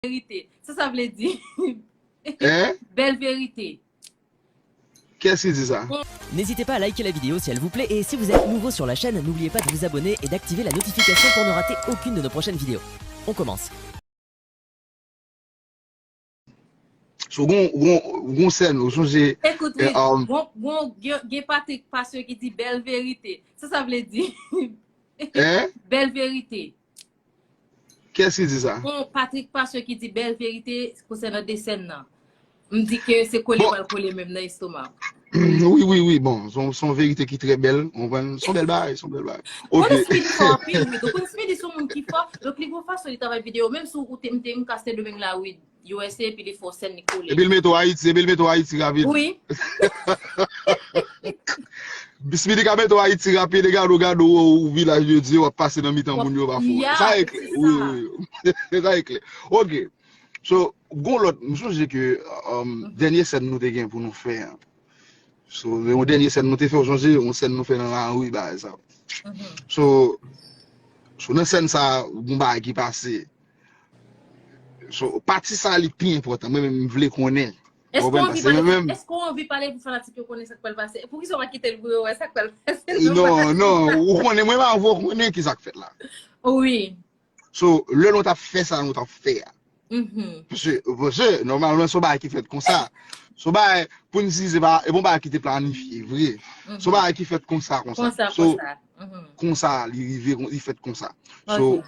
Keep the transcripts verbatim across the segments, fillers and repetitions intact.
verite. Sa sa vle di? Hein? Bèl verite. Qu'est-ce qu'il dit ça? N'hésitez pas à liker la vidéo si elle vous plaît et si vous êtes nouveau sur la chaîne, n'oubliez pas de vous abonner et d'activer la notification pour ne rater aucune de nos prochaines vidéos. On commence. So gon gon gon sèn ou sonje. Ekout wi, gon gon gen Patrick Pasteur ki di bèl verite. Sa sa vle di? Hein? Bèl verite. Qu'est-ce qu'il dit ça? Bon, Patrick Pasteur ki di bèl verite konsènan de sèn nan. M di ke se kole pral kole menm nan estoma. Wi, wi, wi, bon, son, son verite ki trè bèl, ou konprann? Son bèl bagay, son bèl bagay. Ok. Bon, Smith fò anpil, wi. Donk, Smith se yon moun ki fò, donk li gon fason li travay videyo, menm si ou te, m te, m ka Sendomeng la, wi. U S A epi li fè w sèn li kole. Epi l mete w Ayiti, epi l mete w Ayiti rapid. Wi. Bismili ka mete w Ayiti rapid, e gade w, gade w, ou Vilaj de Dye, w ap pase nan mitan moun yo pafwa. Sa e klè. Wi, wi, wi. Sa e klè. Ok. So, gon lòt, m sonje ke um, dènye sèn nou te gen pou nou fè an. So, yon dènye sèn nou te fè, w sonje, yon sèn nou fè nan lari, bagay sa. So, so nan sèn sa, gon bagay ki pase. So, pati sa li pi enpòtan. Mwen menm m vle konnen. Èske w anvi pale, èske w anvi pale pou fanatik yo konnen sa k pral pase? Poukisa w pa kite l pou yo wè sa k pral pase? Non, non, ou konnen mwen m avè w konnen ki sa k fèt la. Wi. So, lè nou t ap fè sa nou t ap fè a. Paske, paske, nòmalman, se yon bagay ki fèt konsa. Se yon bagay, pou n di, se pa, e pa yon bagay ki te planifye, vre. Se yon bagay ki fèt konsa, konsa. Konsa, konsa. Konsa, li rive, li fèt konsa. So,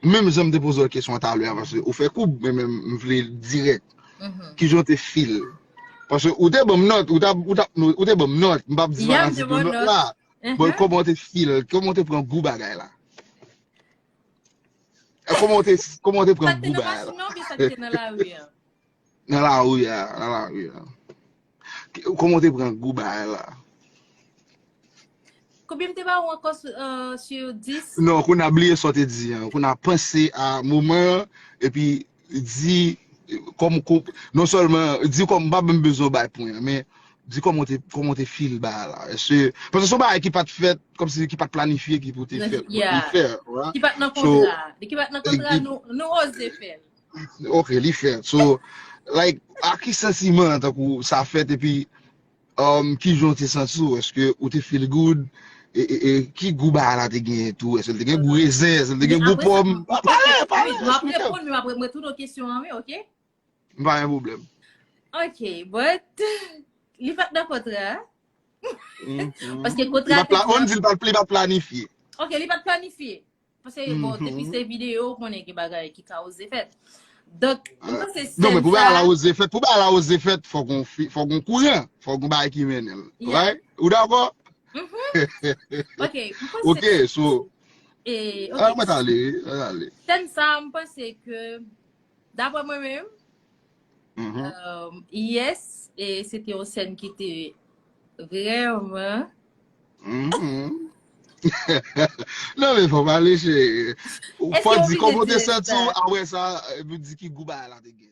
Menm jan m te poze w kesyon an talè a, paske ou fè koub, men men m vle l dirèk. Kijan w te feel? Paske ou te ban m nòt, ou t ap, ou t ap, ou te ban m nòt, m p ap di pa nan ti nòt la. Bon, kòman w te feel? Kòman w te pran gou bagay la? Kòman w te, kòman w te pran gou bagay la? Sa k te nan machin nan oubyen sa k te nan lari a? Nan lari a, nan lari a. Kòman w te pran gou bagay la? Konbyen m te ba ou ankò sur dis? Non, kounye a bliye sa w te di an. Kounye a panse a moman an, epi di kòm, non sèlman di kòm m pa menm bezwen w bay pwen an, men di kòman w te, kòman w te feel bagay la. Èske, paske se yon bagay ki pa t fèt, kòmsi ki pa t planifye ki pou te fèt, pou te fè. Ki pa t nan kontra. Ki pa t nan kontra, nou, nou oze fè l. Ok, li fèt. So, like, a ki santiman tankou sa fèt epi um, kijan w te santi w? Èske ou te feel good? E, e, e ki gou bagay la te genyen tou? Èske l te gen gou rezen? Èske l te gen gou pòm? Pale, pale, eksplike m. M ap reponn, men m ap retounen kesyon an, wi, ok? M pa gen pwoblèm. Ok, but li pa t nan kontra. Paske kontra te di. On di li pa t planifye. Ok, li pa t planifye. Paske, bon, depi se videyo, ou konnen gen bagay ki ka oze fèt. Donk, m panse sèn sa. Non, men pou bagay la oze fèt, pou bagay la oze fèt, fòk gon, fòk gon kouran, fòk gon bagay ki mennen l. Right? Ou dakò? Ok, m panse. Ok, so. E, ok. Mwen t ale, mwen t ale. Sèn sa, m panse ke, daprè mwen menm, Yes, e se te yon sèn ki te vrèman. Non, men fò pale, cheri. Fò di kòman w te santi w, apre sa, epi di ki gou bagay la te gen.